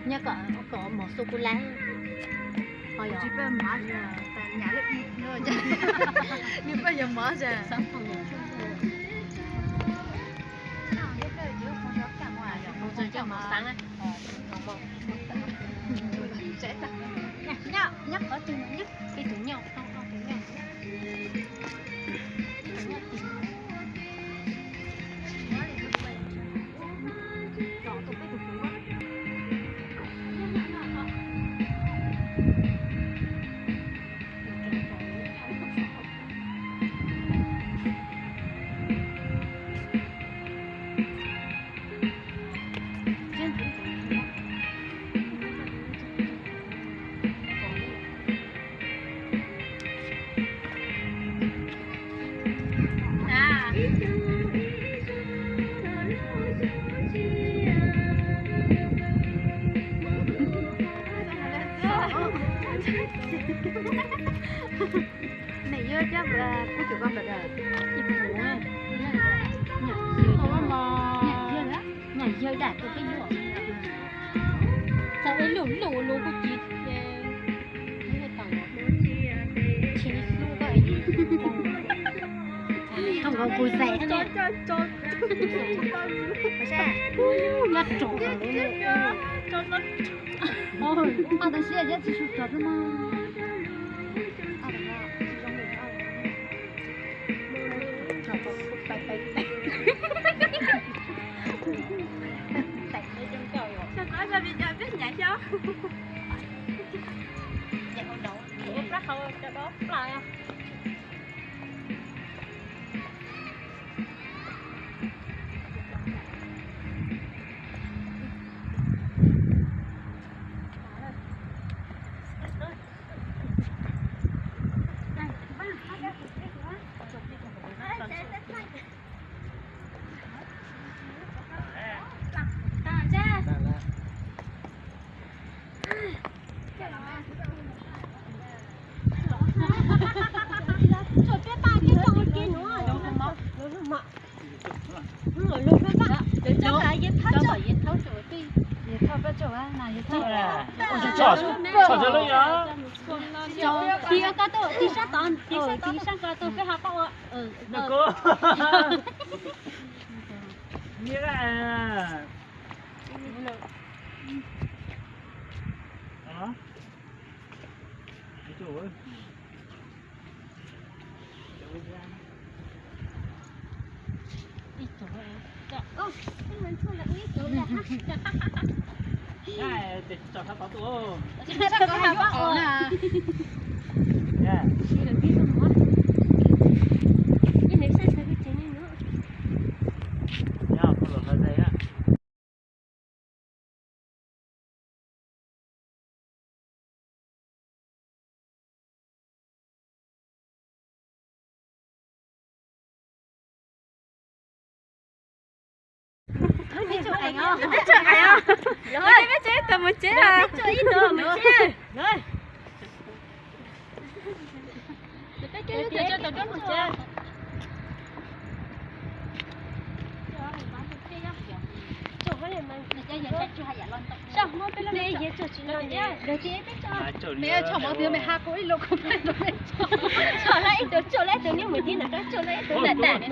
Nyob kom kom mov su ku la. Tsis paj mov, nws paj yog mov. Nyob qhov twg, nyob ib tug nyob, ib tug nyob. Nws yuav cab kuv tsis ko ntawd, ib puv, nyam yawg dam tus peb yuav. Lub lub lub kuj ci, tsis hlub koj, txhob nkaus kuv xaiv. Nyob rau, tab sis yog tsis su rov xwb mas.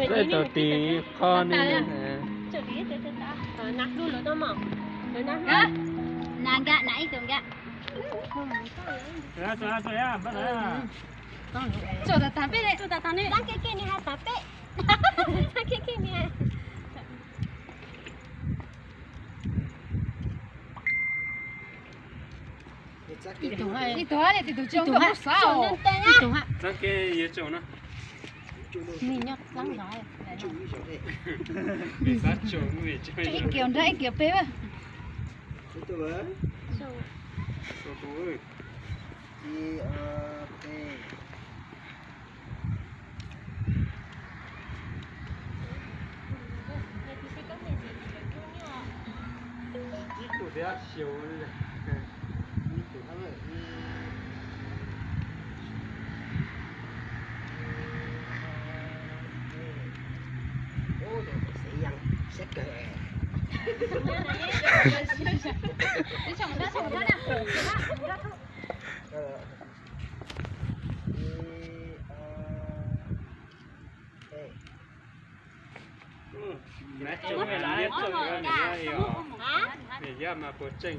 Ib tug tis qho ne. Na nkaj, na ib tug nkaj. Tso tas tas peb, tso tas tas ne. Txab kiag kiag ni has tas peb. Txab kiag kiag ni. Ib tug, ib tug, ib tug tsis, ib tug xav. Ib tug, txab kiag yuav tsaum na. Nws nyob dlaab zog. Ib kiag nrog ib kiag peb. Nws yaj mas puas tseej.